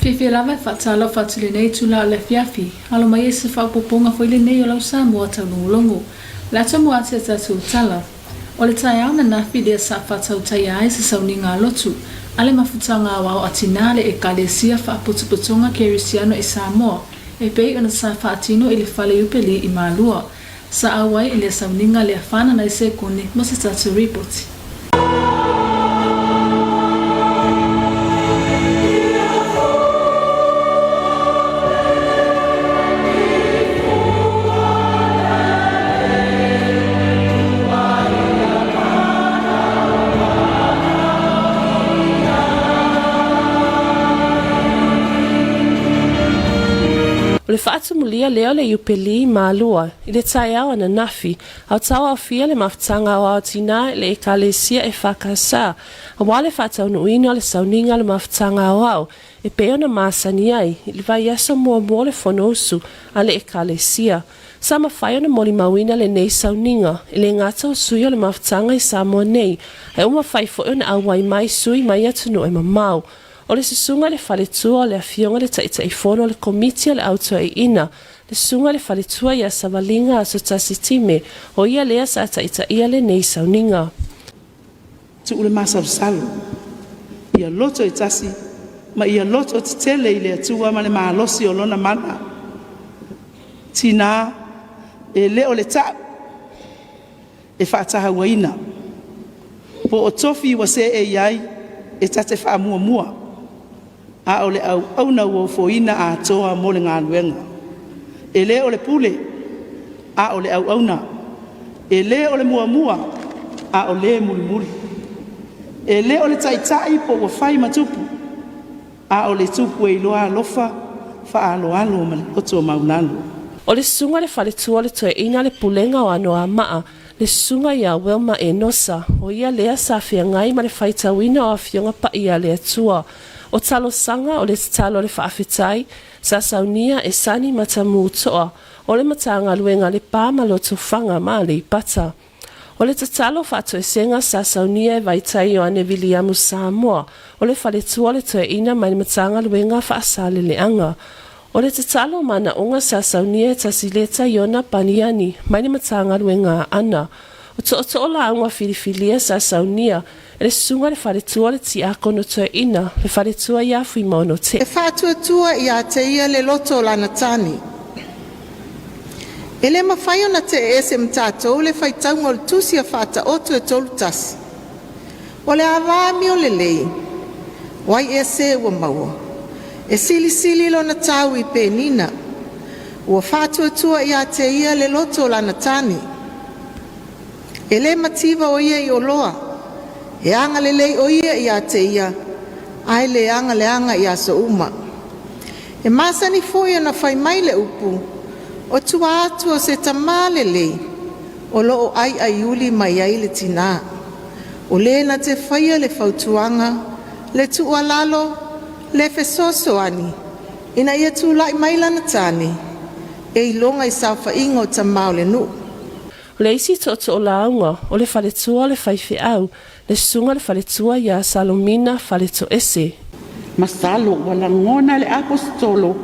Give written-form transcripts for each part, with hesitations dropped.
Fiafia lava e faatalofa atu i lenei itula o le afiafi. Alo mai e se faaopoopoga foi lenei o lau Samoa taulogologo. O le a tomo atu i a tatou tala. O le taeao ananafi lea sa faatautaia ai se sauniga a lotu a le mafutaga aoao a tinā a le Ekalesia Faapotopotoga Kerisiano i Samoa e pei ona sa faatino i le Fale Iupeli i Malua. Sa auai i lea sauniga le afana nai sekone mo se tatou ripoti. O le faatumulia lea o le Iupeli i Malua i le taeao ananafi, a o tauaofia le mafutaga aoao tinā i le Ekalesia EFKS, aua le faataunuuina o le sauniga o le mafutaga aoao e pei ona masani ai i le vaiaso muamua o le Fonousu a le Ekalesia. Sa mafai ona molimauina lenei sauniga e le gata o sui o le mafutaga i Samoa nei, ae ua mafai foi ona auai mai sui mai atunuu e mamao. O le susuga i le faletua o le Afioga i le Taitaifono o le Komiti o le Au Toeaina, le Susuga i le Faletua ia Savaliga Asotasi Time, o ia lea sa taitaia lenei sauniga. Tuu le masalosalo, ia loto e tasi ma ia loto tetele i le Atua ma le malosi o Lona mana. Tinā, e le o le ta'u e faatauaina, po o tofi ua seei ai e ta te faamuamua, a o le auauna ua ofoina atoa mo le galuega. E le o le pule, a o le auauna. E le o le muamua, a o le mulimuli. E le o le taitai po ua fai ma tupu, a o le tupu e iloa alofa, faaaloalo ma le loto maualalo. O le susuga i le faletua o le toeaina le Pulega o Anoamaa, le susuga ia Wilma Enosa, o ia lea sa feagai ma le faitauina o Afioga Paia a le Atua. O talosaga o le tatalo a le faafetai, sa saunia e Sani Matamutoa o le Matagaluega a le Pa ma Lotofaga ma Aleipata. O le tatalo faatoesega sa saunia e Vaitai Ioane Viliamu Samoa o le faletua o le toeaina mai le Matagaluega Faasaleleaga. O le tatalo manaoga sa saunia e Tasileta Iona Paniani mai le Matagaluega a Ana. O tootoo lauga filifilia sa saunia e le susuga i le faletua o le Tiakono Toeaina, le faletua ia Fuimaono Te. E faatuatua ia te ia le loto o lana tane. E le mafai ona te'e ese ma tatou le faitauga o le Tusi a Faataoto e 31. O le a va amio lelei, o ai ea se ua maua? E silisili lona tau i penina. Ua faatuatua ia te ia le loto o lana tane. E le mativa o ia i oloa, e agalelei o ia ia te ia, ae le agaleaga i aso uma. E masani foi ona fai mai le upu, o tua atu o se tamā lelei, o lo o aiaiuli mai ai le tinā. O le na te faia le fautuaga, le tuualalo, le fesoasoani, ina ia tulai mai lana tane, e iloga i saofaiga o tamā o le nuu. O le isi tootoo lauga o le faletua o le faifeau, le susuga i le faletua ia Salomina Faletoese. Masalo ua lagona e le Aposetolo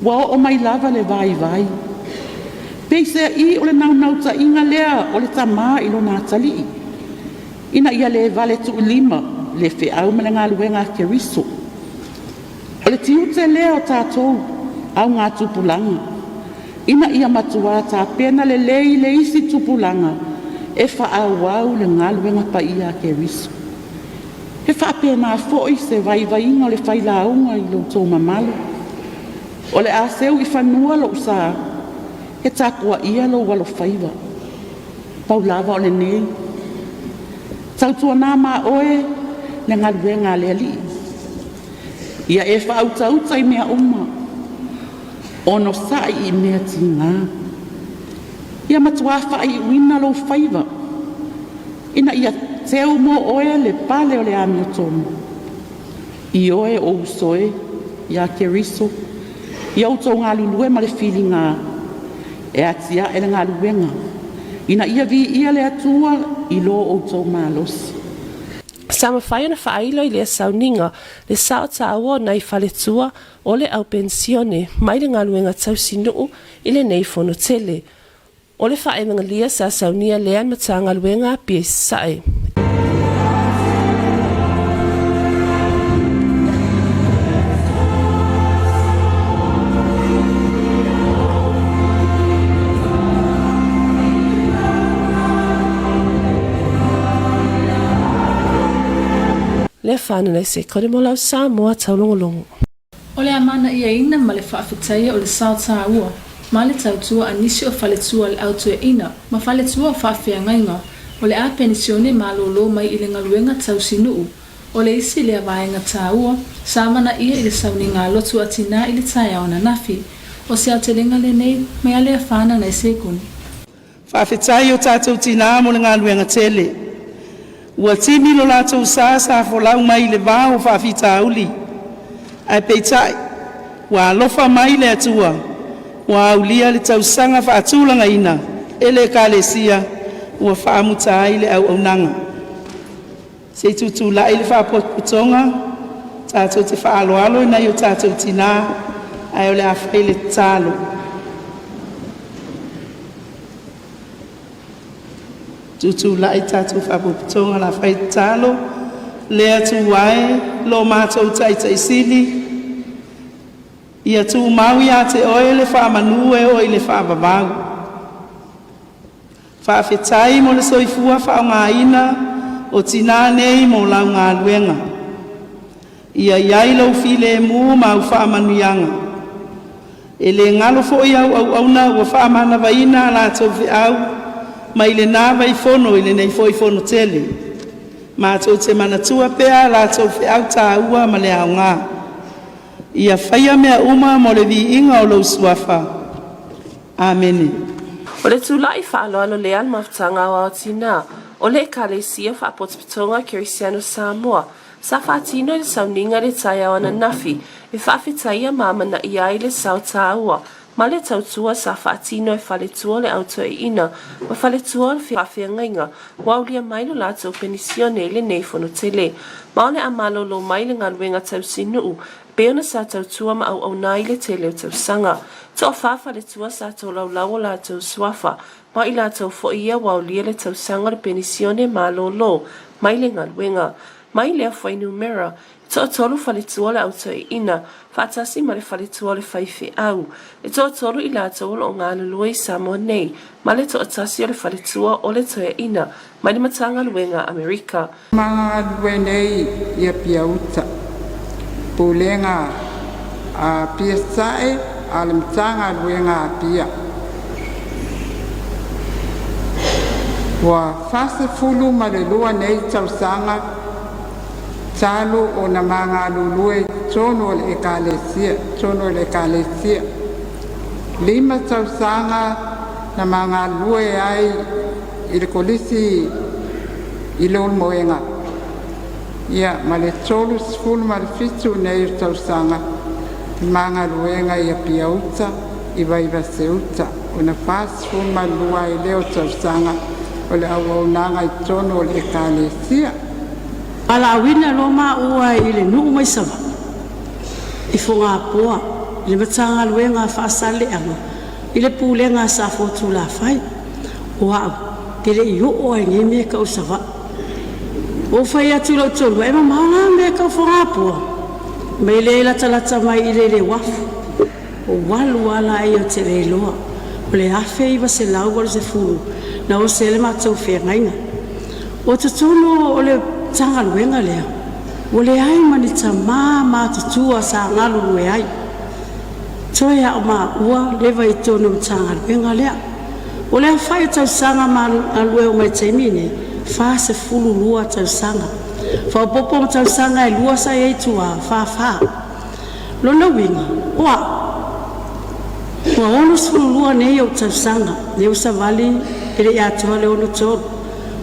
ua oo mai lava le vaivai. Peiseai o le naunautaiga lea o le tamā i lona atalii, ina ia le vale tuulima le feau ma le galuega a Keriso. O le tiute lea o tatou augatupulaga, ina ia matuā tapena lelei le isi tupulaga e faaauau le galuega paia a Keriso. He faapena foi se vaivaiga o le failauga i lo outou mamalu. O le a seu i fanua lou sa, e tapuaia lou alofaiva. Pau lava o lenei, tautuana ma oe le galuega a le Alii. Ia e faautauta i mea uma, onosai i mea tiga. Ia matuā faaiuina lou faiva, ina ia teu mo oe le pale o le amiotonu. I oe o uso e, ia Keriso, ia outou galulue ma le filiga, e atiae le galuega, ina ia viia le Atua i lo outou malosi. Sa Sa mafai ona faailo i lea sauniga le sao taua o nai faletua o le au penisione mai le galuega tausinuu i lenei fono tele. O le faaevagelia sa saunia lea e le Matagaluega a Apia i Sasae. Lea whanau se kore mo lau Samoa taulogologo. O le amanaiaina ma le faafetaia o le sao taua ma le tautua a nisi o faletua o le Au Toeaina ma faletua o faafeagaiga o le a penisione malōlō mai i le galuega tausinuu. O le isi lea vaega taua sa amanaia i le sauniga a lotu a tinā i le taeao ananafi. O se aotelega lenei mai Aleafa Naisekoni. Faafetai i o tatou tinā mo le galuega tele ua tini lo latou sa sa folau mai i le va o faafitauli, ae peitai ua alofa mai le Atua ua aulia le tausaga faatulagaina e le Ekalesia ua faamuta ai le auaunaga. Se i tutulai le Faalapotopotoga tatou te faaaloalo i nai o tatou tinā ae o le a fai le tatalo. Tutulai le tatou Faalapotopotoga o le a fai le tatalo. Le Atua e, lo matou Taitaisili, ia tumau ia te Oe le faamanu e oo i le faavavau. Faafetai mo le soifua faaaogaina o tinā nei mo lau galuega. Ia i ai lou filemu ma au faamanuiaga. E le galo foi au auauna ua faamanavaina a latou feau mai lena vaifono i lenei foi fono tele. Matou te manatua pea a latou feau taua ma le aoga. Ia faia mea uma mo le viiga o lou suafa. Amene. O le tula'i faaaloalo lea a le Mafutaga Aoao Tinā o le Ekalesia Faapotopotoga Kerisiano Samoa sa faatino i le sauniga i le taeao ananafi e faafetaia ma amanaia ai le sao taua ma le tautua sa faatino e faletua o le Au Toeaina ma faletua o le Faafeagaiga ua aulia mai lo latou penisione i lenei fono tele ma o le a malolo mai le galuega tausinuu pei ona sa tautua ma auauna ai i le tele o tausaga. Toafa faletua sa tolaulau o latou suafa, ma i latou foi ia ua aulia le tausaga o le penisione malolo mai le galuega. Mai lea fuainumera, e toatolu faletua o le Au Toeaina, faatasi ma le faletua o le faifeau. E toatolu i latou o lo o galulue i Samoa nei, ma le toatasi o le faletua o le toeaina mai le Matagaluega a Amerika. Magalulue nei i Apia Uta, Pulega a Apia Sasae a o le Matagaluega a Apia. Ua 42 nei tausaga talu ona ma galulue i totonu o le Ekalesia, totonu o le Ekalesia. 5 tausaga na ma galulue ai i le Kolisi i Leulumoega, ia ma le 37 nei o tausaga ma galuega i Apia Uta i Vaivase Uta. Ona 42 ai lea o tausaga o le auaunaga i totonu o le Ekalesia. Valaauina loa maua i le nuu mai Savaii i Fogapoa i le Matagaluega a Faasaleleaga i le Pulega a Safotulafai. O a'u ou te le i oo lava i nei mea e tau o Savaii. Ou fai atu i lou toelua, e mamao la mea e tau o Fogapoa? Fai mai, e leai e latalata mai i le uafu. Ou alu lava laia ou te le iloa. O le 1980 na osi ai le matou feagaiga. O totonu o le Matagaluega lea, ua leai ma ni tamā matutua sa galulue ai. Toe a o maua leva i totonu o le Matagaluega lea. O le aofai o tausaga galulue uma ai i le taimi lenei, 42 tausaga. Faaopoopo ma tausaga e 2 sa i ai i tua, 44. Lona uiga, o a'u, ua 62 nei ou tausaga, lea ua savali e le i atoa le 63.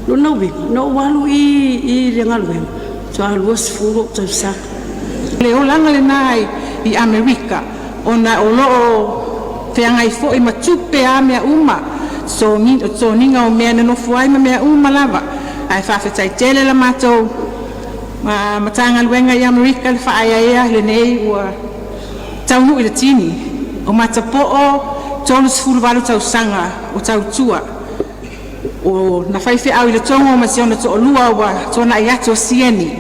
Lona uiga, na ou alu i i le galuega, faatoa 20 ou tausaga. Le olaga lena i Amerika ona o loo feagai foi ma tupe a mea uma, totogina o mea e nonofo ai ma mea uma lava, ae faafetai tele la matou Ma Matagaluega i Amerika le faaeaea lenei ua taunuu i le tini. O matapo'o 38 tausaga o tautua o na faifeau i le Togo ma si ona toalua ua tuanai atu o Sieni.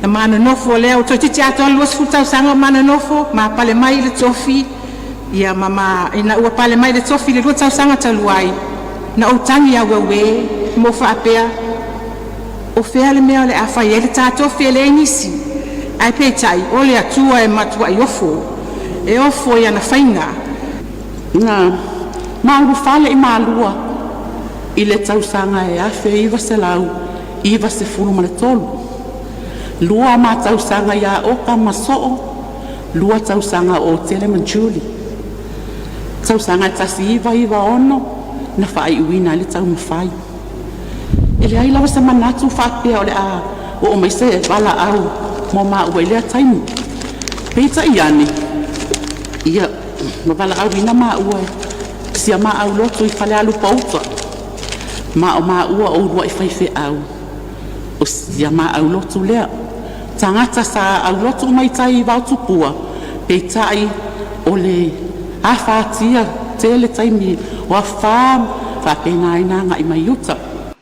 Na ma nonofo lea ua toeitiiti atoa le 20 tausaga o ma nonofo ma pale mai i le tofi ia ma, ma ina ua pale mai le tofi i le 2 tausaga talu ai, na ou tagi auauē mo faapea o fea le mea o le a fai ai le ta tofi e leai nisi, ae peitai o le Atua e matuai ofo, e ofo i ana faiga. Na maulufale i Malua i le tausaga e 1993, lua ma tausaga ia Oka ma Soo, lua tausaga o Otele ma Julie. Tausaga e 1996 na faaiuina ai le taumafai. E leai lava se manatu faapea o le a oo mai se valaau mo maua i lea taimi. Peitai ane, ia, na valaauina maua e si a ma aulotu i Falealupo uta, ma o maua o uluai faifeau o si a ma aulotu lea. Tagata sa aulotu mai tai i Vaotupua, peitai o le afatia tele taimi o afa faapena ai na agai mai uta.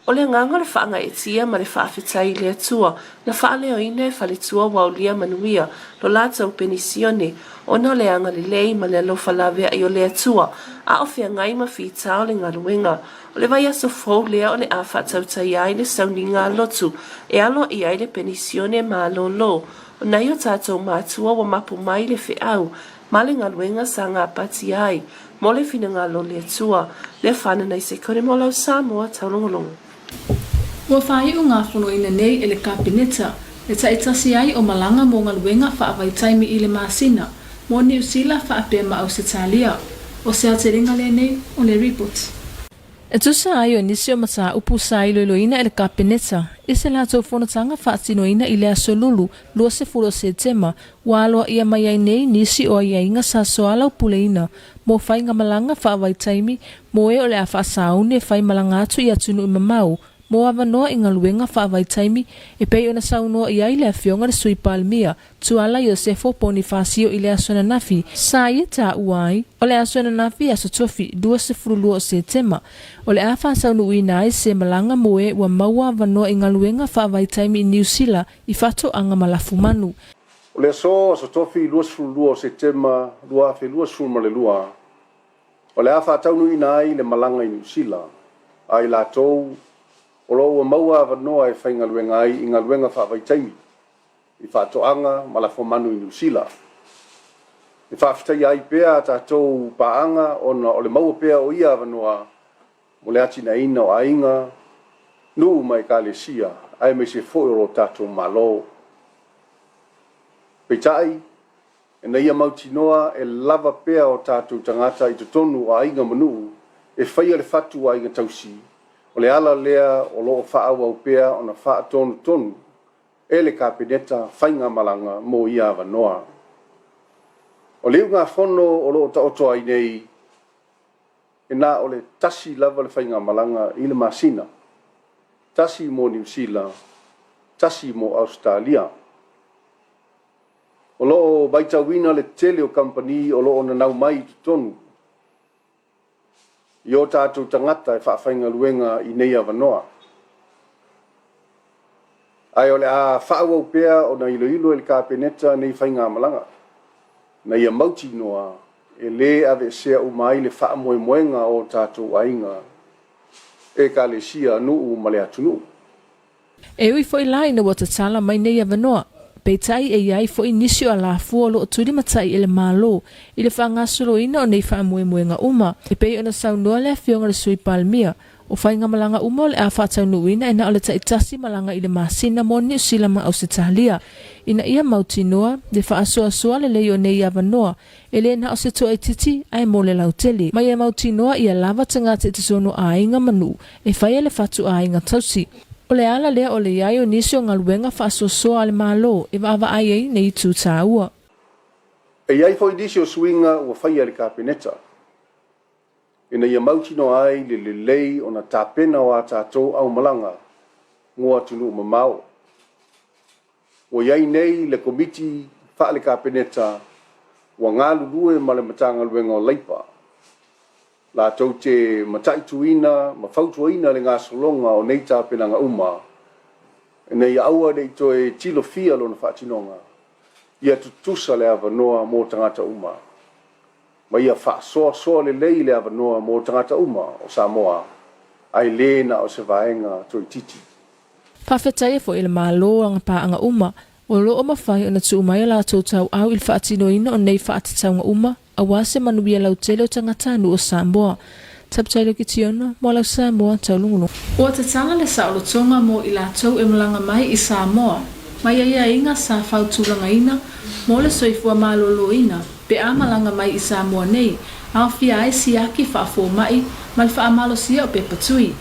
O le agaga o le faagaeetia ma le faafetai i le Atua na faaleoina e faletua ua aulia manuia lo latou penisione ona o le agalelei ma le alofa laveai o le Atua a o feagai ma fita o le galuega. O le vaiaso fou lea o le a faatautaia ai le sauniga a lotu e aloaia ai le penisione malōlō o nai o tatou matua ua mapu mai le feau ma le galuega sa gapatia ai mo le finagalo o le Atua. Lea fananai se kore mo lau Samoa taulogologo. Ua faaiu gafonoina nei e le Kapeneta le taitasi ai o malaga mo galuega faavaitaimi i le masina mo Niu Sila faapea ma Ausetalia. O se aotelega lenei o le ripoti. E tusa ai o nisi o mataupu sa iloiloina e le Kapeneta i se latou fonotaga faatinoina i le aso Lulu 20 o Setema ua aloaia mai ai nei nisi o aiaiga sa soalaupuleina mo faigamalaga faavaitaimi mo e o le a faasauni e faimalaga atu i atunuu mamao mo avanoa i galuega faavaitaimi e pei ona saunoa i ai le Afioga i le Sui Palemia Tuala Iosefo Ponifasio i le aso ananafi sa ia taua ai o le aso ananafi aso Tofi 22 o Setema o le a faataunuuina ai se malaga mo e ua maua avanoa i galuega faavaitaimi i Niu Sila i faatoaga ma lafumanu. O le aso Aso Tofi 22 o Setema 2022, o le a faataunuuina ai le malaga i Niu Sila a i latou o lo o ua maua avanoa e faigaluega ai i galuega faavaitaimi i faatoaga ma lafomanu i Niu Sila. E faafetaia ai pea a tatou paaga ona o le maua pea o ia avanoa mo le atinaeina o aiga, nuu ma ekalesia, aemaise foi o lo tatou Malo. Peitai, ina ia mautinoa e lava pea o tatou tagata i totonu o aiga ma nuu e faia le fatu o aiga tausi, o le ala lea o lo o faaauau pea ona faatonutonu e le Kapeneta faigamalaga mo ia avanoa. O le iugafono o lo o taoto ai nei, e na o le tasi lava le faigamalaga i le masina, tasi mo Niu Sila, tasi mo Ausetalia. O lo o matauina le tele o kamupani o lo o nanau mai i totonu i o tatou tagata e faafaigaluega i nei avanoa. Ae o le a faaauau pea ona iloilo e le Kapeneta nei faigamalaga, ina ia mautinoa e lē aveesea uma ai le faamoemoega o o tatou aiga, Ekalesia, nuu ma le atunuu. E ui foi la ina ua tatala mai nei avanoa, peitai e i ai foi nisi o alafua o lo o tulimatai e le Malo i le faagasoloina o nei faamoemoega uma, e pei ona saunoa le Afioga i le Sui Palemia, o faigamalaga uma o le a faataunuuina e na o le taitasi malaga i le masina mo Niu Sila ma Ausetalia, ina ia mautinoa le faasoasoa lelei o nei avanoa E le na o se toaitiiti ae mo le lautele. Ma ia mautinoa ia lava tagata i totonu o aiga ma nuu e faia le fatu aiga tausi. O le ala lea o le i ai o nisi o galuega faasoasoa a le Malo e vaavaai ai nei itu taua. E i ai foi nisi o suiga ua faia e le Kapeneta ina ia mautinoa ai le lelei ona tapena o a tatou aumalaga mo atunuu mamao. Ua i ai nei le Komiti Faale-Kapeneta ua galulue ma le Matagaluega o Leipa latou te mataituina ma fautuaina le gasologa o nei tapenaga uma ina ia aua ne i toe tilofia lona faatinoga, ia tutusa le avanoa mo tagata uma, ma ia faasoasoa lelei le avanoa mo tagata uma o Samoa, ae le na o se vaega toaitiiti. Faafetaia foi e le Malo ana paaga uma o lo o mafai ona tuu mai a latou tauau i le faatinoina o nei faatatauga uma aua se manuia lautele o tagatanuu o Samoa. Taputai Kitiona mo lau Samoa taulugulugu. Ua tatala le saolotoga mo i latou e malaga mai i Samoa mai aiaiga sa fautulagaina mo le soifua maloloina pe a malaga mai i Samoa nei, aofia ai siaki faafoma'i ma le faamalosia o pepa tui.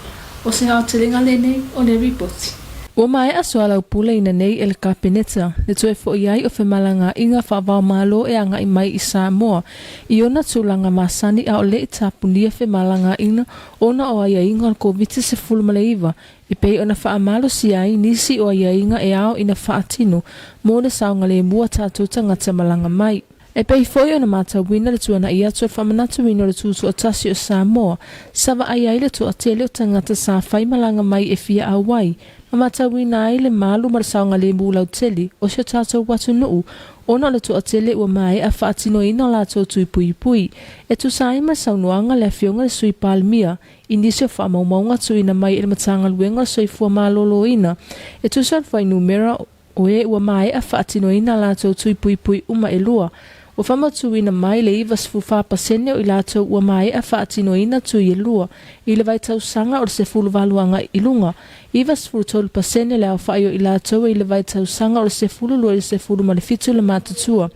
O se aotelega lenei o le Ripoti. Ua maea soalaupuleina nei e le Kapeneta le toe fo'i ai o femalagaaiga faava-o-Malo e aga'i mai i Samoa i ona tulaga masani a o le i tapunia femalagaaiga ona o aiaiga o le Koviti-19 e pei ona faamalosia ai nisi o aiaiga e ao ina faatino mo le saogalemu a tatou tagata malaga mai. E pei foi ona matauina le tuana'i atu o le faamanatuina o le Tutoatasi o Samoa, sa vaai ai le toatele o tagata sa fai malaga mai e fia auai ma matauina ai le malu ma le saogalemu lautele o si o tatou atunuu ona o le toatele ua maea faatinoina o latou tui puipui e tusa ai ma le saunoaga a le Afioga i le Sui Palemia i nisi o faamaumauga tuuina mai e le Matagaluega o le Soifua Maloloina e tusa o le fuainumera o e ua maea faatinoina a latou tui puipui uma e lua. Ua faamautuina mai le 94% o i latou ua maea faatinoina tui e lua i le vaitausaga o le 18 agai i luga, 93% le aofai o i latou e i le vaitausaga o le 12 i le 17 le matutua,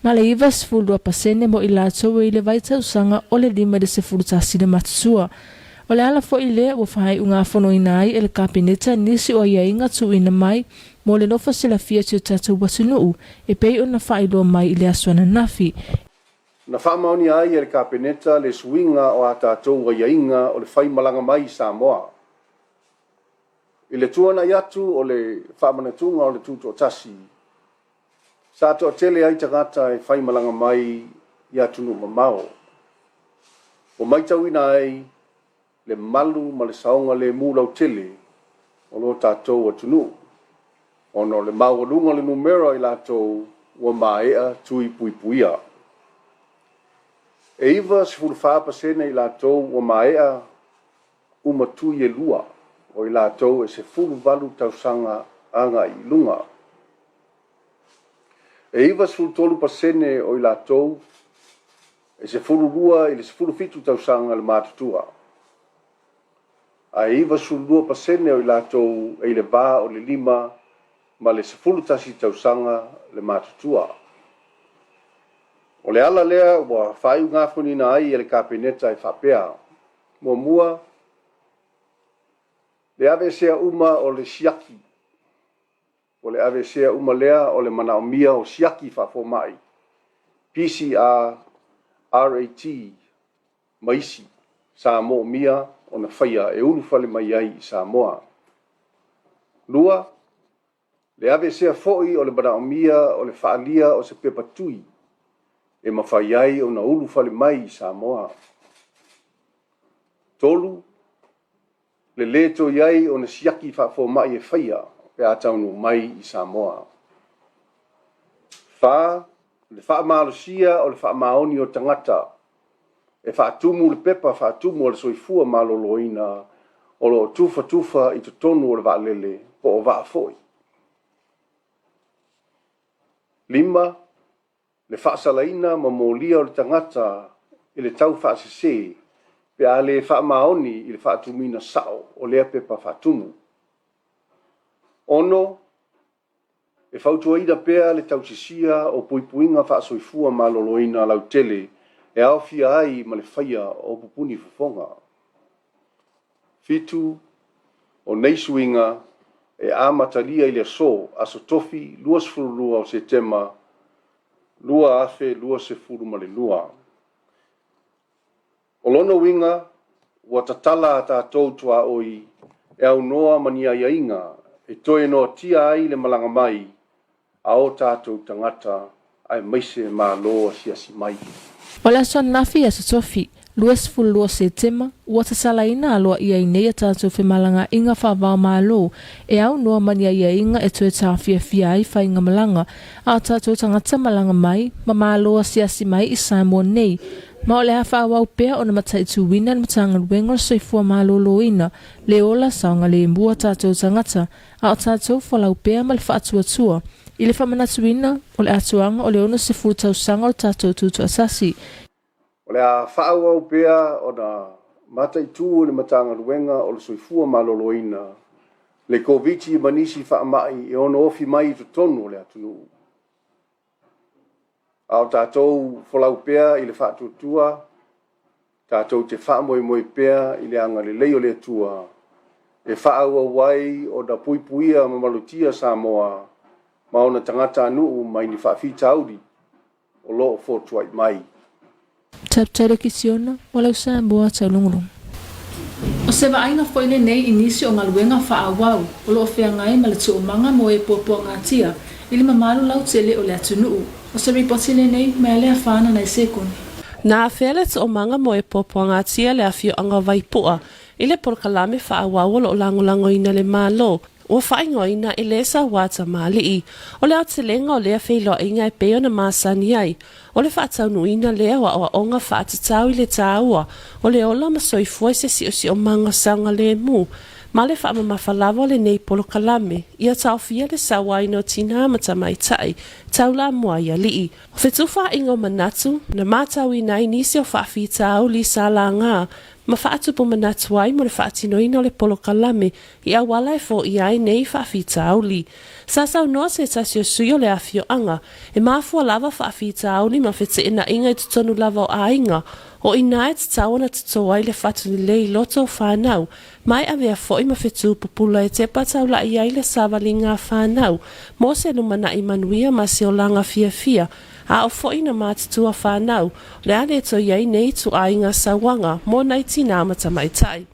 ma le 92% mo i latou e i le vaitausaga o le 5 i le 11 le matutua. O le ala foi lea ua faaiugafonoina ai e le Kapeneta nisi o aiaiga tuuina mai mo le nofo silafia o si o tatou atunuu e pei ona faailoa mai i le aso ananafi. Na faamaonia ai e le Kapeneta le suiga o a tatou aiaiga o le faimalaga mai i Samoa. I le tuanai atu o le faamanatuga o le Tutoatasi, sa toatele ai tagata e faimalaga mai i atunuu mamao. Ua matauina ai le malu ma le saogalemu lautele o lo tatou atunuu ona o le maualuga o le numera o i latou ua maea tui puipuia. E 94% i latou ua maea uma tui e lua o i latou e 18 tausaga agai i luga. E 93% o i latou e 12 i le 17 tausaga le matutua, ae 92% o i latou e i le va o le 5 ma le 11 tausaga le matutua. O le ala lea ua faaiugafonoina ai e le Kapeneta e faapea, Muamua, le aveesea uma o le siaki, o le aveesea uma lea o le manaomia o siaki faafomai, PCR, RAT ma isi sa moomia ona faia e ulufale mai ai i Samoa. Lua, le aveesea foi o le manaomia o le faaalia o se pepa tui e mafai ai ona ulufale mai i Samoa. 3, le lē toe i ai o ni siaki faafomai e faia pe a taunuu mai i Samoa. 4, le faamalosia o le faamaoni o tagata e faatumu le pepa faatumu a le soifua maloloina o lo o tufatufa i totonu o le vaalele po o vaa foi. 5, le faasalaina ma molia o le tagata i le taufaasese pe a le faamaoni i le faatumuina sao o lea pepa faatumu. 6, e fautuaina pea le tausisia o puipuiga faasoifua maloloina lautele e aofia ai ma le faia o pupuni fofoga. 7, o nei suiga e amatalia i le aso, Aso Tofi 22 o Setema 2022. O lona uiga, ua tatala a tatou tuaoi e aunoa ma ni aiaiga e toe noatia ai le malaga mai. a o tatou tagata aemaise Malo asiasi mai. O le aso ananafi, Aso Tofi, 22 Setema, ua tatalaina aloaia ai nei a tatou femalagaaiga faava-o-Malo e aunoa ma ni aiaiga e toe taofiafia ai faigamalaga a o tatou tagata malaga mai ma Malo asiasi mai i Samoa nei, ma o le a faaauau pea ona mataituina le Matagaluega o le Soifua Maloloina le ola saogalemu o tatou tagata a o tatou folau pea ma le faatuatua i le faamanatuina o le atoaga o le 60 tausaga o le tatou Tutoatasi. O le a faaauau pea ona mataituina e le Matagaluega o le Soifua Maloloina le Koviti ma nisi faamai e ono ofi mai i totonu o le atunuu. A o tatou folau pea i le faatuatua, tatou te faamoemoe pea i le agalelei o le Atua e faaauau ai ona puipuia ma malutia Samoa ma ona tagatanuu mai ni faafitauli o lo o fotuai mai. Tautala Kisiona, mo lau Samoa taulogologo. O se vaaiga foi lenei i nisi o galuega faaauau o lo o feagai ma le toomaga mo e puapuagatia i le mamalu lautele o le atunuu. O se ripoti lenei mai Aleafana Naisekone. Na afea le toomaga mo e puapuagatia le afioaga o Vaipua i le polokalame faaauau o lo o lagolagoina e le Malo ua faaigoaina e le Sauā Tamalii. O le aotelega o lea feiloaiga e pei ona masani ai, o le faataunuuina lea o aoaoga faatatau i le tāua o le ola ma soifua i se siosiomaga saogalemu ma le faamamafa lava o lenei polokalame ia taofia le sauaina o tinā ma tamaitai taulamua i alii. O fetufaaiga o manatu na matauina ai nisi o faafitauli sa laga ma faatupu manatu ai mo le faatinoina o le polokalame i auala e foia ai nei faafitauli. Sa saunoa se tasi o sui o le afioaga, e mafua lava faafitauli ma feteenaiga i totonu lava o aiga, o i ina e tatau ona totō ai le fatu lelei i loto o whānau, ma e avea foi ma fetu pupula e tepa taula'i ai le savaliga a fanau mo se lumanai manuia ma se olaga fiafia, a o foi na matutua fanau, o le a le toe i ai nei ituaiga sauaga mo nai tinā ma tamaitai.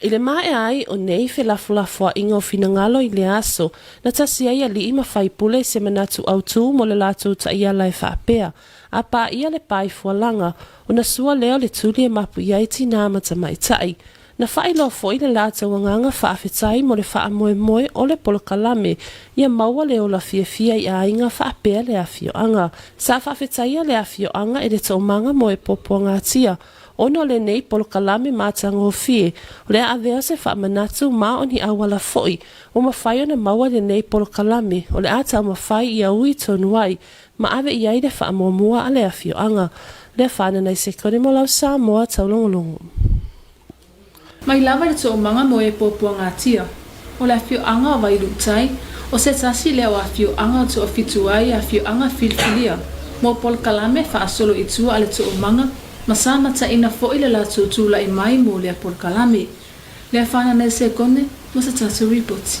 I le maea ai o nei felafolafoaiga o finagalo i le aso, na tasi ai alii ma faipule i se manatu autū mo le latou taiala e faapea, A paia le pae fualaga, ona sua lea o le tuli e mapu i ai tinā ma tamaitai. Na faailoa foi le latou agaga faafetai mo le faamoemoe o le polokalame ia maua le ola fiafia i aiga faapea le afioaga. Sa faafetaia le afioaga i le toomaga mo e puapuagatia Ona o lenei polokalame matagofie, o le a avea se faamanatu ma o ni auala foi ua mafai ona maua i lenei polokalame o le a taumafai ia ui tonu ai ma ave i ai le faamuamua a le afioaga. Lea Fananai Sekone mo lau Samoa taulogologo. Mai lava i le toomaga mo e puapuagatia, o le afioaga o Vailuutai, o se tasi lea o afioaga o toafitu ai afioaga filifilia mo polokalame faasolo i tua a le toomaga ma sa mataina foi le latou tulai mai mo lea polokalame. Lea Fananai Sekone mo se tatou ripoti.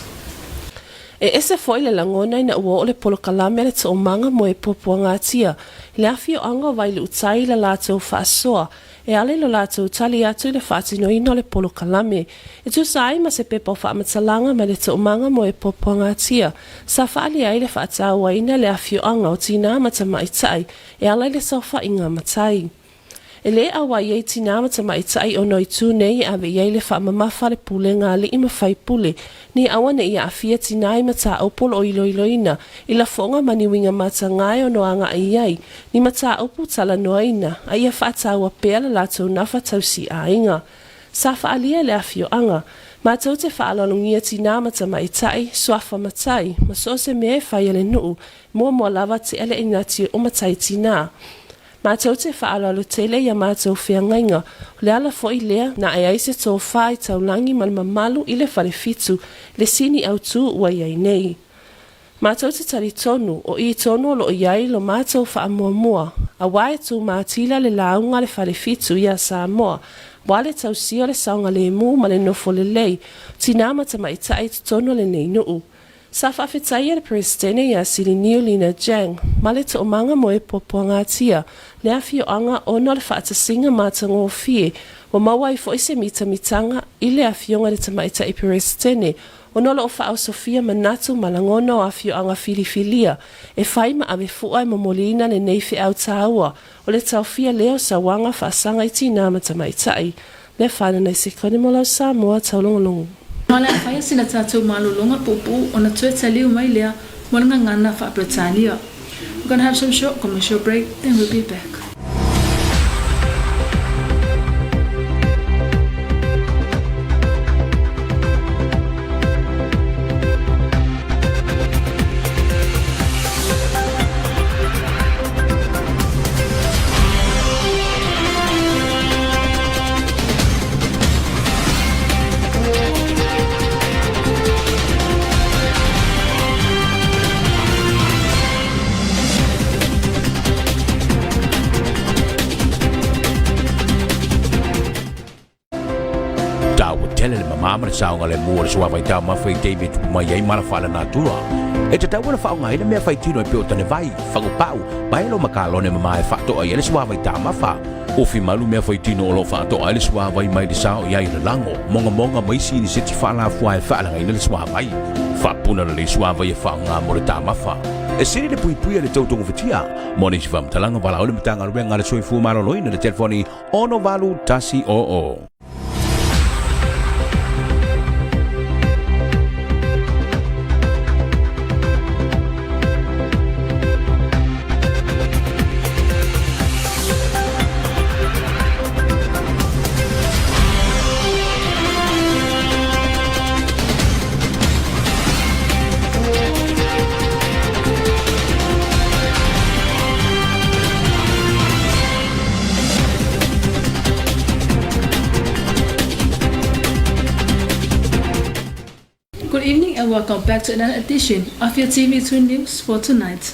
E ese foi le lagona ina ua oo le polokalame a le toomaga mo e puapuagatia i le afioaga o Vailuutai i la latou faasoa e ala i lo latou tali atu i le faatinoina o le polokalame. E tusa ai ma se pepa o faamatalaga mai le Toomaga mo e Puapuagatia, sa faaalia ai le faatauaina le afioaga o tinā ma tamaitai e ala i le saofaiga matai. E lē auai ai tinā ma tamaitai ona o itu nei e ave i ai le faamamafa a le pulega alii ma faipule, ne i auaneʻi aafia tinā i mataupu o lo o iloiloina i lafoga ma ni uiga matagae ono agai i ai ni mataupu talanoaina a ia faataua pea le latou nafa tausi aiga. Sa faaalia e le afioaga, Matou te faaaloalogia tinā ma tamaitai, suafa matai, ma so o se mea e fai a le nuu, muamua lava tea le inati o matai tinā. Matou te faaaloalo tele i a matou feagaiga, o le ala foi lea na ae ai se tofā i taulagi ma le mamalu i le falefitu, le sini autū ua i ai nei. Matou te talitonu, o i tonu o lo o i ai lo matou faamuamua, auā e tū matila le lauga a le falefitu iā Samoa, aua le tausia o le saogalemu ma le nofo lelei o tinā ma tamaitai i totonu o lenei nuu. Sa faafetaia le Peresetene iā Siliniu Lina Jang ma le toomaga mo e puapuagatia le afioaga ona o le faatasiga matagofie ua maua ai foi se mitamitaga i le afioga i le Tamaitai Peresetene. ona o lo o faaosofia manatu ma lagona o afioaga filifilia e fai ma ave fua e momoliina lenei feau taua o le taofia lea o sauaga faasaga i tinā ma tamaitai. Lea fanana i sekone mo lau Samoa taulogologo. Ma o le a faia sina tatou malologa puupuu ona toe taliu mai lea mo le gagana faa-Peretania. We're gonna have some short commercial break, then we'll be back. Taua tele le mamā ma le saogalemu o le suavai taumafa i taimi e tupu mai ai mala faalenatura. E tatau ona faaaogaina mea faitino e pei o tanevai, fagupau, paelo ma kalone mamā e faatoa i ai le suavai taumafa. Ofi malu mea faitino o lo o faatoa ai le suavai mai le sao i ai le lago, mogamoga ma isi iniseti faalafua e faalagaina le suavai. Faapuna lelei suavai e faaaoga mo le taumafa. E sili le puipui a le tautogofatia. Mo nisi faamatalaga, valaau le Matagaluega a le Soifua Maloloina i le telefoni 68 100. Good evening and welcome back to another edition of your TV2 News for tonight.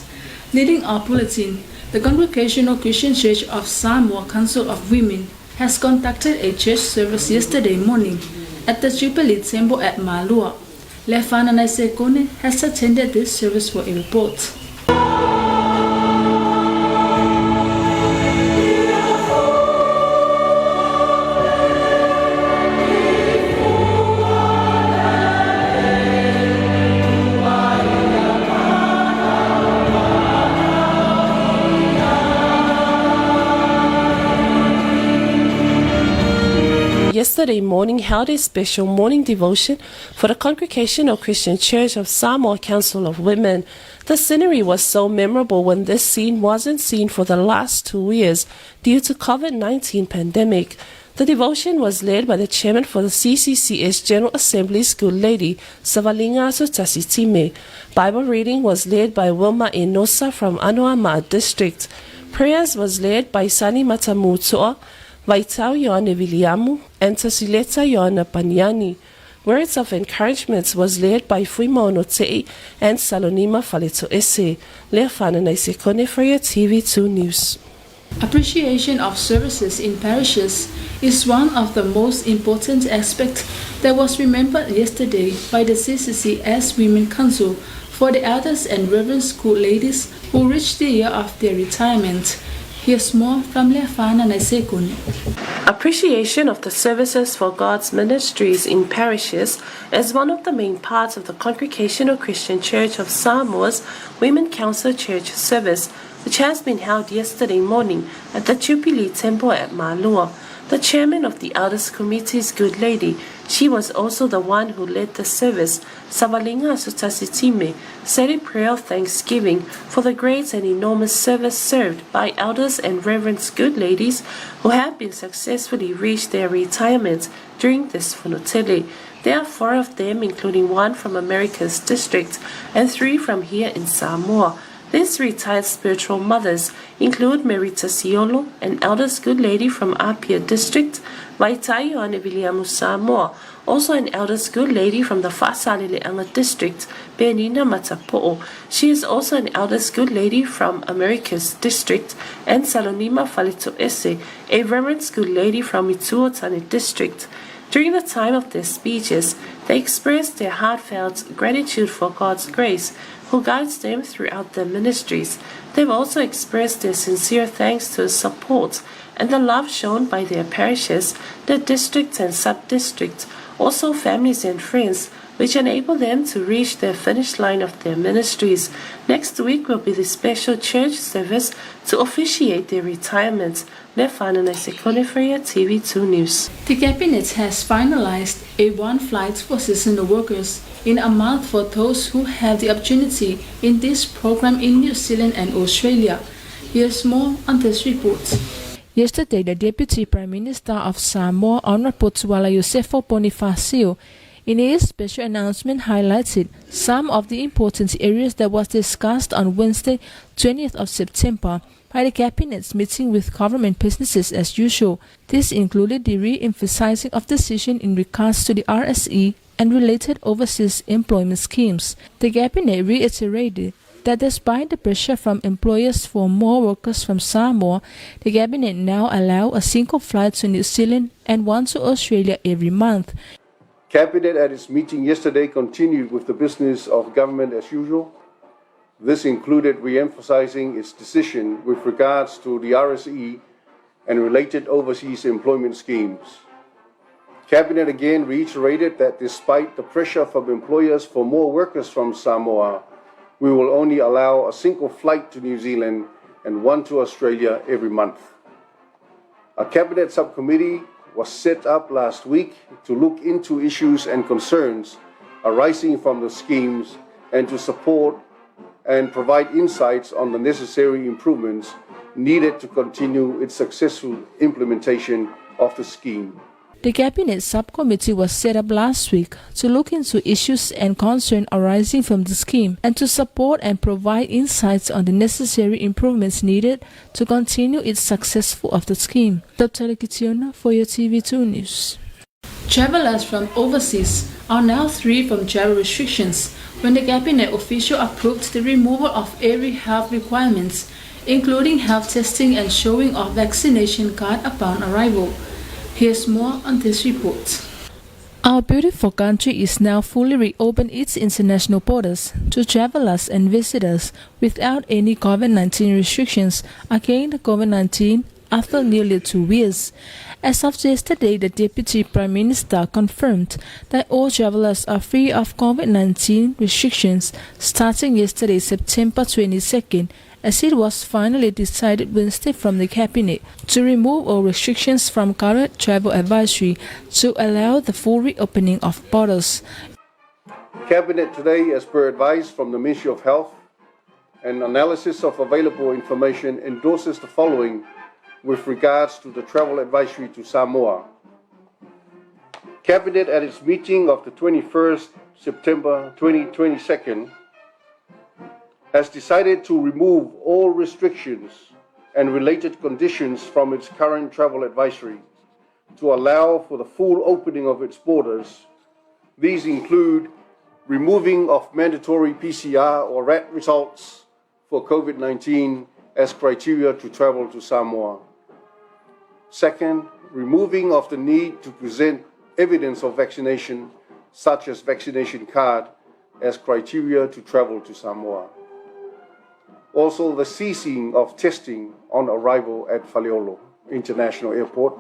Leading our bulletin, the Congregational Christian Church of Samoa Council of Women has conducted a church service yesterday morning at the Jubilee Temple at Malua. Lefana Naisekone has attended this service for a report. Yesterday morning held a special morning devotion for the Congregational Christian Church of Samoa Council of Women. The scenery was so memorable when this scene wasn't seen for the last 2 years due to COVID-19 pandemic. The devotion was led by the chairman for the CCCS General Assembly School Lady, Savalinga Sotasitime. Bible reading was led by Wilma Enosa from Anoamaa District. Prayers was led by Sani Matamutoa, Vaitau Ioane Viliamu, and Tasileta Ioana Paniani. Words of encouragement was led by Fuimaono Te'i and Salonima Faletoese. Leafana Naisekone for your TV2 News. Appreciation of services in parishes is one of the most important aspects that was remembered yesterday by the CCCS Women Council for the elders and reverend school ladies who reached the year of their retirement. Here's more from Leafana Naisekone. Appreciation of the services for God's ministries in parishes is one of the main parts of the Congregational Christian Church of Samoa's Women Council Church service, which has been held yesterday morning at the Jubilee Temple at Malua. The chairman of the Elders Committee's good lady, she was also the one who led the service, Savalinga Sutasitime, said a prayer of thanksgiving for the great and enormous service served by elders and reverends good ladies who have been successfully reached their retirement during this fonotele. There are 4 of them, including 1 from America's district and 3 from here in Samoa. These retired spiritual mothers include Merita Siolo, an elders good lady from Apia district, Vaitai Ioane Viliamu Samoa, also an elders good lady from the Faasaleleaga district, Benina Matapo'o. She is also an elders good lady from America's district, and Salonima Faletoese, a reverend's good lady from Ituotane district. During the time of their speeches, they expressed their heartfelt gratitude for God's grace, who guides them throughout their ministries. They've also expressed their sincere thanks to the support and the love shown by their parishes, their districts and sub-districts, also families and friends, which enable them to reach the finish line of their ministries. Next week will be the special church service to officiate their retirement. Nefana Sekone TV2 News. The Cabinet has finalized a one flight for seasonal workers in a month for those who have the opportunity in this program in New Zealand and Australia. Here's more on this report. Yesterday, the Deputy Prime Minister of Samoa, Honorable Tuala Iosefo Ponifasio, in his special announcement highlighted some of the important areas that was discussed on Wednesday, 20th of September, by the Cabinet's meeting with government businesses as usual. This included the re-emphasizing of decision in regards to the RSE and related overseas employment schemes. The Cabinet reiterated that despite the pressure from employers for more workers from Samoa, the Cabinet now allow a single flight to New Zealand and one to Australia every month. Cabinet at its meeting yesterday continued with the business of government as usual. This included re-emphasizing its decision with regards to the RSE and related overseas employment schemes. Cabinet again reiterated that despite the pressure from employers for more workers from Samoa, we will only allow a single flight to New Zealand and one to Australia every month. A Cabinet subcommittee was set up last week to look into issues and concerns arising from the schemes and to support and provide insights on the necessary improvements needed to continue its successful implementation of the scheme. The Cabinet Subcommittee was set up last week to look into issues and concerns arising from the scheme and to support and provide insights on the necessary improvements needed to continue its successful of the scheme. Dr. Kitiona for your TV2 News. Travelers from overseas are now free from travel restrictions when the Cabinet official approved the removal of every health requirements, including health testing and showing of vaccination card upon arrival. Here's more on this report. Our beautiful country is now fully reopened its international borders to travelers and visitors without any COVID-19 restrictions against COVID-19 after nearly 2 years. As of yesterday, the Deputy Prime Minister confirmed that all travelers are free of COVID-19 restrictions starting yesterday, September 22nd, as it was finally decided Wednesday from the Cabinet to remove all restrictions from current travel advisory to allow the full reopening of borders. Cabinet today, as per advice from the Ministry of Health and analysis of available information, endorses the following with regards to the travel advisory to Samoa. Cabinet at its meeting of the 21st September 2022 has decided to remove all restrictions and related conditions from its current travel advisory to allow for the full opening of its borders. These include removing of mandatory PCR or RAT results for COVID-19 as criteria to travel to Samoa. Second, removing of the need to present evidence of vaccination, such as vaccination card, as criteria to travel to Samoa. Also, the ceasing of testing on arrival at Faleolo International Airport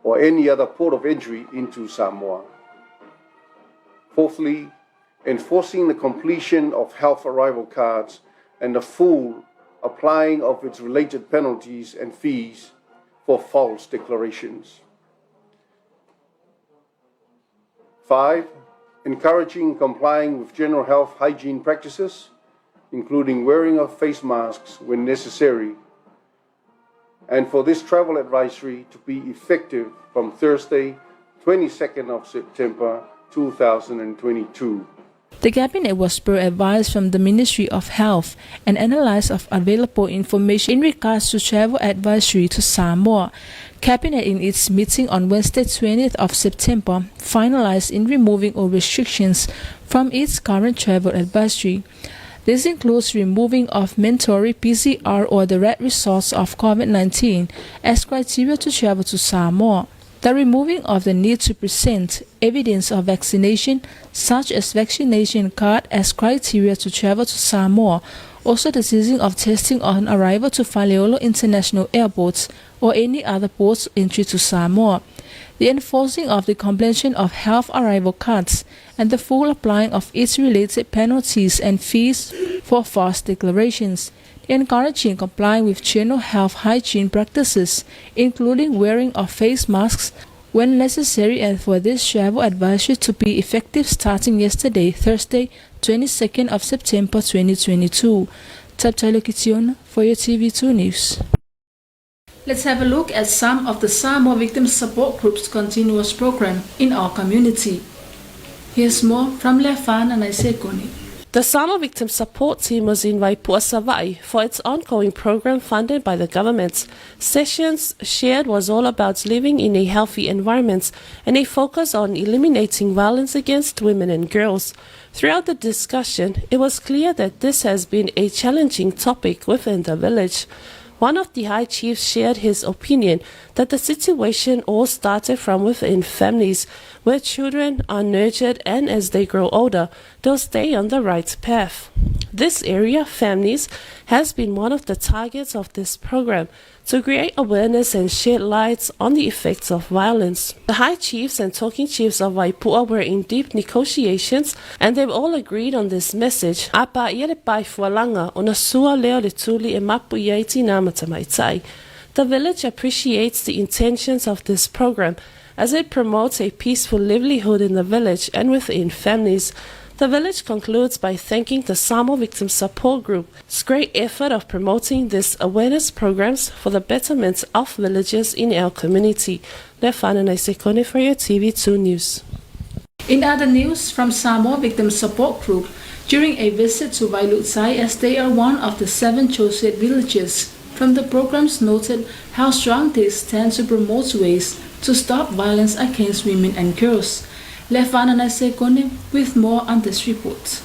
or any other port of entry into Samoa. Fourthly, enforcing the completion of health arrival cards and the full applying of its related penalties and fees for false declarations. 5, encouraging complying with general health hygiene practices, including wearing of face masks when necessary, and for this travel advisory to be effective from Thursday, 22nd of September 2022. The Cabinet was per advice from the Ministry of Health and analysis of available information in regards to travel advisory to Samoa. Cabinet in its meeting on Wednesday, 20th of September, finalized in removing all restrictions from its current travel advisory. This includes removing of mandatory PCR or the RAT results of COVID-19 as criteria to travel to Samoa. The removing of the need to present evidence of vaccination, such as vaccination card, as criteria to travel to Samoa. Also, the ceasing of testing on arrival to Faleolo International Airport or any other ports entry to Samoa. the enforcing of the completion of health arrival cards, and the full applying of its related penalties and fees for false declarations, the encouraging complying with general health hygiene practices, including wearing of face masks when necessary, and for this travel advisory to be effective starting yesterday, Thursday, 22nd of September 2022. Tabtailo Kition for your TV2 News. Let's have a look at some of the Samoa Victim Support Group's continuous program in our community. Here's more from Lefana Naisekoni. The Samoa Victim Support Team was in Vaipua Savai for its ongoing program funded by the government. Sessions shared was all about living in a healthy environment and a focus on eliminating violence against women and girls. Throughout the discussion, it was clear that this has been a challenging topic within the village. One of the high chiefs shared his opinion that the situation all started from within families, where children are nurtured and as they grow older, they'll stay on the right path. This area, families, has been one of the targets of this program to create awareness and shed light on the effects of violence. The high chiefs and talking chiefs of Waipua were in deep negotiations and they've all agreed on this message. Apa ia le pai fualanga o na sua leo le tuli e mapu ia i tina matamaitai. The village appreciates the intentions of this program as it promotes a peaceful livelihood in the village and within families. The village concludes by thanking the Samoa Victim Support Group's great effort of promoting these awareness programs for the betterment of villagers in our community. Lefana Naisekone for your TV2 News. In other news from Samoa Victim Support Group, during a visit to Vailutsai, as they are one of the 7 chosen villages, from the programs noted how strong they stand to promote ways to stop violence against women and girls. Lefana Naisekone with more on this report.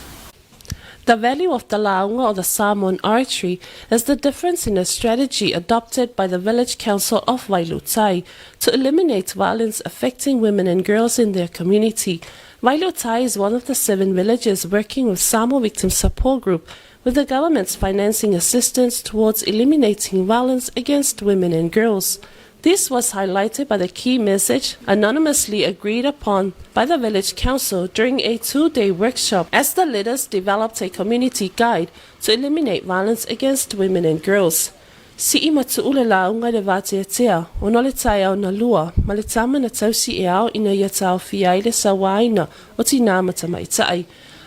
The value of the launga or the Samoan archery is the difference in the strategy adopted by the village council of Wailutai to eliminate violence affecting women and girls in their community. Wailutai is one of the 7 villages working with Samoa Victim Support Group, with the government's financing assistance towards eliminating violence against women and girls. This was highlighted by the key message anonymously agreed upon by the village council during a 2-day workshop as the leaders developed a community guide to eliminate violence against women and girls. Si'i matu'u le launga le vāteatea, ona le tae au na lua, ma le tama na tausi e ao ina ia tāofia ai le sauaina o tina matamaitai.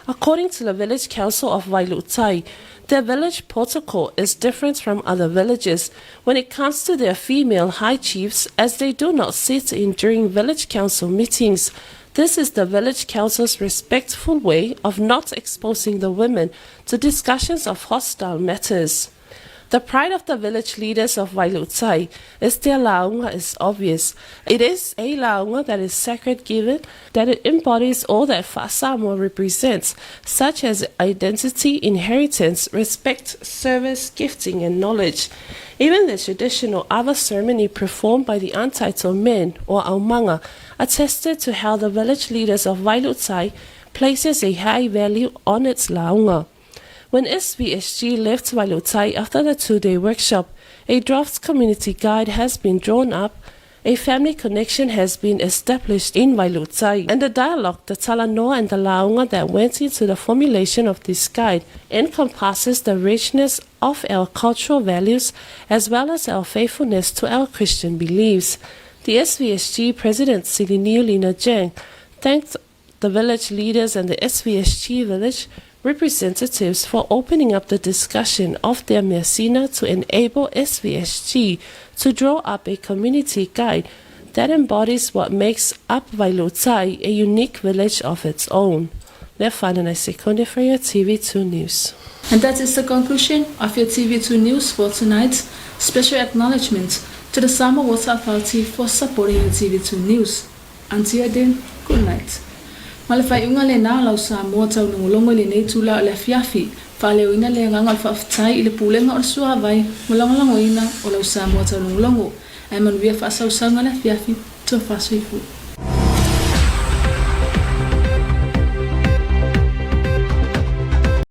According to the village council of Wailutai, their village protocol is different from other villages when it comes to their female high chiefs, as they do not sit in during village council meetings. This is the village council's respectful way of not exposing the women to discussions of hostile matters. The pride of the village leaders of Wailutai is their launga is obvious. It is a launga that is sacred given that it embodies all that Fa'asamoa represents, such as identity, inheritance, respect, service, gifting, and knowledge. Even the traditional ava ceremony performed by the untitled men, or aumanga, attested to how the village leaders of Wailutai places a high value on its launga. When SVSG left Wailutai after the 2-day workshop, a draft community guide has been drawn up, a family connection has been established in Wailutai, and the dialogue, the talanoa and the launga that went into the formulation of this guide encompasses the richness of our cultural values as well as our faithfulness to our Christian beliefs. The SVSG President, Siliniu Lina Jang, thanked the village leaders and the SVSG village representatives for opening up the discussion of their Messina to enable SVSG to draw up a community guide that embodies what makes up Wailutai a unique village of its own. Lefana Sekonde for your TV2 News. And that is the conclusion of your TV2 News for tonight. Special acknowledgement to the Samoa Water Authority for supporting your TV2 News. Until then, good night. Malafai unga le nā lau Samoa tau longolongo le nei tula o le afiafi, whaaleoina le nganga o le whaaftai i le pulenga o le suavai, mo langolongoina o lau Samoa tau longolongo. Ai manuia whaasausauga le afiafi, tō whaasoifu.